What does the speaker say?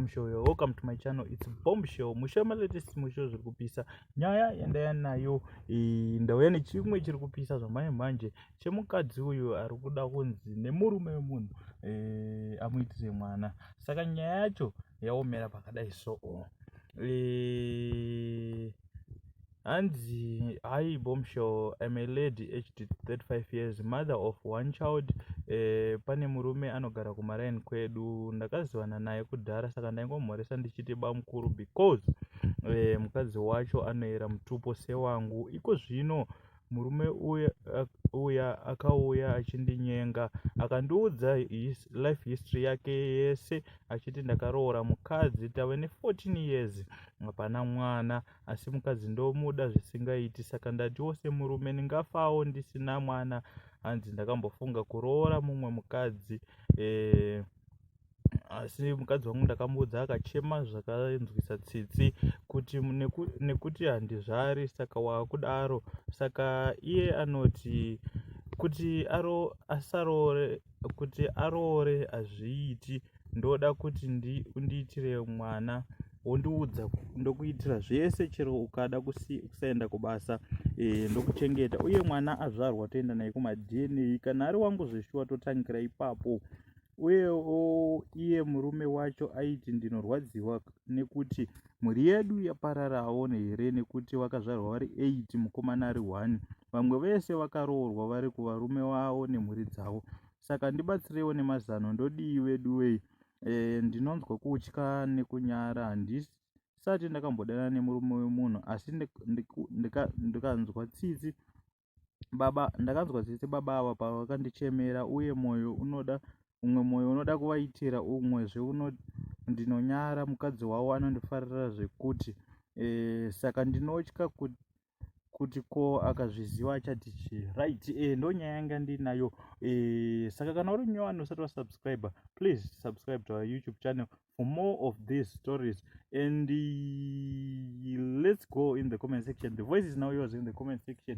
Bombshell. You're welcome to my channel. It's Bombshell. Musho malatest, musho zviri kupisa. Nyaya yandaya nayo, ndauya nechimwe chiri kupisa zvamanje manje, chemukadzi uyu ari kuda kunzi nemurume wemunhu amuitire mwana. Saka nyaya yacho yaomera pakadai. So hanzi, "Hi Bombshell, I'm a lady aged 35 years, mother of one child. Pane murume anogara kumaraini kwedu. Ndakazivana naye kudhara, saka ndaingomhoresa ndichiti bamukuru because mukadzi wacho anoyera mutupo sewangu. Iko zvino murume uya akauya achindinyenga, akandiudza life history yake yese achiti, 'Ndakaroora mukadzi, tave ne14 years, hapana mwana, asi mukadzi ndomuda zvisingaiti. Saka ndatiwo semurume ndingafawo ndisina mwana.' Hanzi ndakambofunga kuroora mumwe mukadzi, asi mukadzi wangu ndakamuudza, akachema zvakanzwisa tsitsi kuti nekuti handizvari, saka waakudaro. Saka iye anoti kuti asaroore, kuti aroore hazviiti. Ndoda kuti undiitire mwana, wondiudza, ndokuitira zvese. Chero ukada kusaenda kubasa, ndokuchengeta. Uye mwana azvarwa, toenda naye kumaDNA. Kana ari wangu zveshuwa, totangira ipapo." Uyewo iye murume wacho aiti ndinorwadziwa nekuti mhuri yedu yapararawo here, nekuti vakazvarwa vari 8, mukomana ari 1. Vamwe vese vakaroorwa, vari kuvarume vavo nemhuri dzavo. Saka ndibatsireiwo nemazano, ndodii veduwei? Ndinonzwa kutya nekunyara. Handisati ndakambodanana nemurume wemunhu, asi ndikanzwa tsitsi baba, ndakanzwa tsitsi baba ava pavakandichemera. Uye mwoyo unoda umwe, mwoyo unoda kuvaitira umwezve ndinonyara. Mukadzi wavo anondifarira zvekuti, saka ndinotya kuti ko akazviziva achati chii?" Right, ndo nyaya yanga ndinayo. Saka kana uri nyowani, usati wasubscribe, please subscribe to our YouTube channel for more of these stories. And let's go in the comment section. The voice is now yours in the comment section.